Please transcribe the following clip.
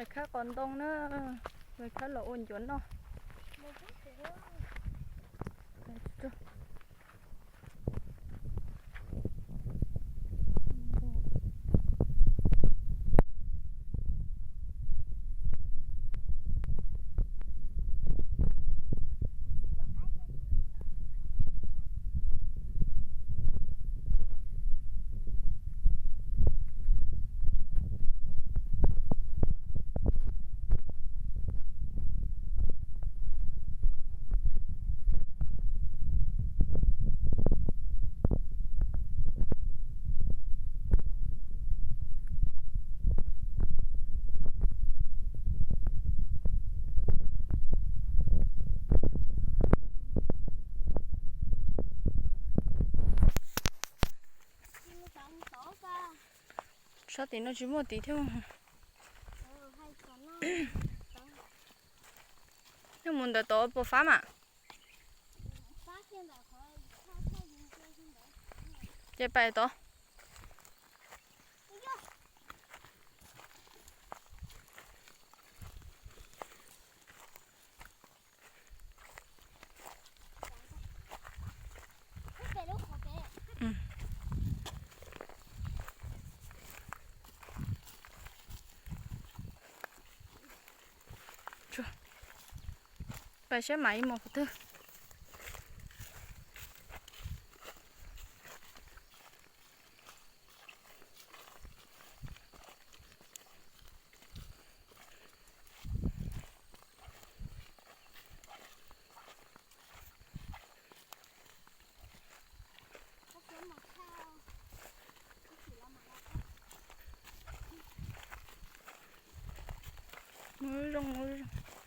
Khab qos ntoo na, khab los ua ncuav noj. Sab tim no tsis muaj tid thiab. Nej mus ntawm tod puas fab mas? Ces pais tod. Pais saib mas ib hmos qhov twg. Mus zoo, mus zoo.